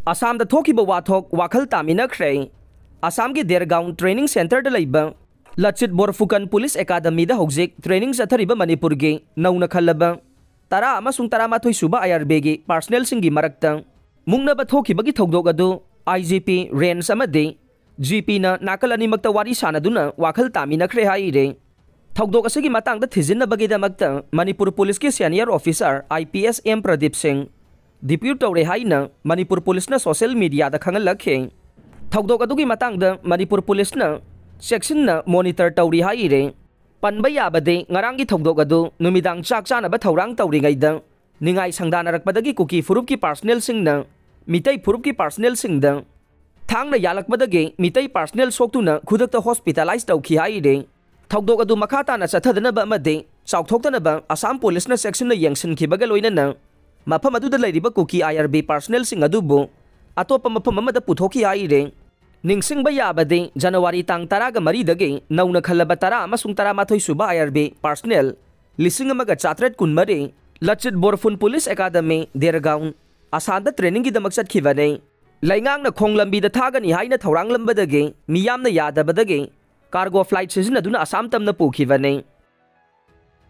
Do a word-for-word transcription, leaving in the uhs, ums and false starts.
ꯑꯁꯥꯝꯗ ꯊꯣꯛꯈꯤꯕ ꯋꯥꯊꯣꯛ ꯋꯥꯈꯜ ꯇꯥꯃꯤꯟꯅꯈ꯭ꯔꯦ꯫ ꯑꯁꯥꯝꯒꯤ ꯗꯦꯔꯒꯥꯎꯟ ꯇ꯭ꯔꯦꯅꯤꯡ ꯁꯦꯟꯇꯔꯗ ꯂꯩꯕ ꯂꯆꯤꯠ ꯕꯣꯔꯐꯨꯀꯟ ꯄꯨꯂꯤꯁ ꯑꯦꯀꯥꯗꯃꯤꯗ ꯍꯧꯖꯤꯛ ꯇ꯭ꯔꯦꯅꯤꯡ ꯆꯠꯊꯔꯤꯕ ꯃꯅꯤꯄꯨꯔꯒꯤ ꯅꯧꯅ ꯈꯜꯂꯕ ꯇꯔꯥ ꯑꯃꯁꯨꯡ ꯇꯔꯥꯃꯥꯊꯣꯏ ꯁꯨꯕ ꯑꯥꯏ ꯑꯥꯔ ꯕꯤꯒꯤ ꯄꯥꯔꯁꯅꯦꯜꯁꯤꯡꯒꯤ ꯃꯔꯛꯇ ꯃꯨꯛꯅꯕ ꯊꯣꯛꯈꯤꯕꯒꯤ ꯊꯧꯗꯣꯛ ꯑꯗꯨ ꯑꯥꯏ ꯖꯤ ꯄꯤ ꯔꯦꯟꯖ ꯑꯃꯗꯤ ꯖꯤ ꯄꯤꯅ ꯅꯥꯀꯜ ꯑꯅꯤꯃꯛꯇ ꯋꯥꯔꯤ ꯁꯥꯅꯗꯨꯅ ꯋꯥꯈꯜ ꯇꯥꯃꯤꯟꯅꯈ꯭ꯔꯦ ꯍꯥꯏꯔꯦ꯫ ꯊꯧꯗꯣꯛ ꯑꯁꯤꯒꯤ ꯃꯇꯥꯡꯗ ꯊꯤꯖꯤꯟꯅꯕꯒꯤꯗꯃꯛꯇ ꯃꯅꯤꯄꯨꯔ ꯄꯨꯂꯤꯁꯀꯤ senior officer I P S M Pradeep Singh depute ꯇꯧꯔꯦ ꯍꯥꯏꯅ ꯃꯅꯤꯄꯨꯔ ꯄꯨꯂꯤꯁꯅ ꯁꯣꯁꯤꯌꯦꯜ ꯃꯤꯗꯤꯌꯥꯗ ꯈꯪꯍꯜꯂꯛꯈꯤ꯫ ꯊꯧꯗꯣꯛ ꯑꯗꯨꯒꯤ ꯃꯇꯥꯡꯗ ꯃꯅꯤꯄꯨꯔ ꯄꯨꯂꯤꯁꯅ ꯆꯦꯛꯁꯤꯟꯅ ꯃꯣꯅꯤꯇꯔ ꯇꯧꯔꯤ ꯍꯥꯏꯔꯦ꯫ ꯄꯟꯕ ꯌꯥꯕꯗꯤ ꯉꯔꯥꯡꯒꯤ ꯊꯧꯗꯣꯛ ꯑꯗꯨ ꯅꯨꯃꯤꯗꯥꯡ ꯆꯥꯛ ꯆꯥꯅꯕ ꯊꯧꯔꯥꯡ ꯇꯧꯔꯤꯉꯩꯗ ꯅꯤꯡꯉꯥꯏ ꯁꯪꯗꯥꯅꯔꯛꯄꯗꯒꯤ ꯀꯨꯀꯤ ꯐꯨꯔꯨꯞꯀꯤ ꯄꯥꯔꯁꯅꯦꯜꯁꯤꯡꯅ ꯃꯤꯇꯩ ꯐꯨꯔꯨꯞꯀꯤ ꯄꯥꯔꯁꯅꯦꯜꯁꯤꯡꯗ ꯊꯥꯡꯅ ꯌꯥꯜꯂꯛꯄꯗꯒꯤ ꯃꯤꯇꯩ ꯄꯥꯔꯁꯅꯦꯜ ꯁꯣꯛꯇꯨꯅ ꯈꯨꯗꯛꯇ ꯍꯣꯁꯄꯤꯇꯥꯂꯥꯏꯖ ꯇꯧꯈꯤ ꯍꯥꯏꯔꯦ꯫ ꯊꯧꯗꯣꯛ ꯑꯗꯨ ꯃꯈꯥ ꯇꯥꯅ ꯆꯠꯊꯗꯅꯕ ꯑꯃꯗꯤ ꯆꯥꯎꯊꯣꯛꯇꯅꯕ ꯑꯁꯥꯝ ꯄꯨꯂꯤꯁꯅ ꯆꯦꯛꯁꯤꯟꯅ ꯌꯦꯡꯁꯤꯟꯈꯤꯕꯒ ꯂꯣꯏꯅꯅ ꯃꯐꯝ ꯑꯗꯨꯗ ꯂꯩꯔꯤꯕ ꯀꯨꯀꯤ ꯑꯥꯏ ꯑꯥꯔ ꯕꯤ ꯄꯥꯔꯁꯅꯦꯜꯁꯤꯡ ꯑꯗꯨꯕꯨ ꯑꯇꯣꯞꯄ ꯃꯐꯝ ꯑꯃꯗ ꯄꯨꯊꯣꯛꯈꯤ ꯍꯥꯏꯔꯦ꯫ ꯅꯤꯡꯁꯤꯡꯕ ꯌꯥꯕꯗꯤ ꯖꯅꯋꯥꯔꯤ ꯇꯥꯡ ꯇꯔꯥꯒ ꯃꯔꯤꯗꯒꯤ ꯅꯧꯅ ꯈꯜꯂꯕ ꯇꯔꯥ ꯑꯃꯁꯨꯡ ꯇꯔꯥꯃꯥꯊꯣꯏ ꯁꯨꯕ ꯑꯥꯏ ꯑꯥꯔ ꯕꯤ ꯄꯥꯔꯁꯅꯦꯜ ꯂꯤꯁꯤꯡ ꯑꯃꯒ ꯆꯥꯇ꯭ꯔꯦꯠ ꯀꯨꯟꯃꯔꯤ ꯂꯆꯤꯠ ꯕꯣꯔꯐꯨꯟ ꯄꯨꯂꯤꯁ ꯑꯦꯀꯥꯗꯃꯤ ꯗꯦꯔꯒꯥꯎꯟ ꯑꯁꯥꯝꯗ ꯇ꯭ꯔꯦꯅꯤꯡꯒꯤꯗꯃꯛ ꯆꯠꯈꯤꯕꯅꯤ꯫ ꯂꯩꯉꯥꯛꯅ ꯈꯣꯡ ꯂꯝꯕꯤꯗ ꯊꯥꯒꯅꯤ ꯍꯥꯏꯅ ꯊꯧꯔꯥꯡꯂꯝꯕꯗꯒꯤ ꯃꯤꯌꯥꯝꯅ ꯌꯥꯗꯕꯗꯒꯤ ꯀꯥꯔꯒꯣ ꯐ꯭ꯂꯥꯏꯠ ꯁꯤꯖꯤꯟꯅꯗꯨꯅ ꯑꯁꯥꯝ ꯇꯝꯅ ꯄꯨꯈꯤꯕꯅꯤ꯫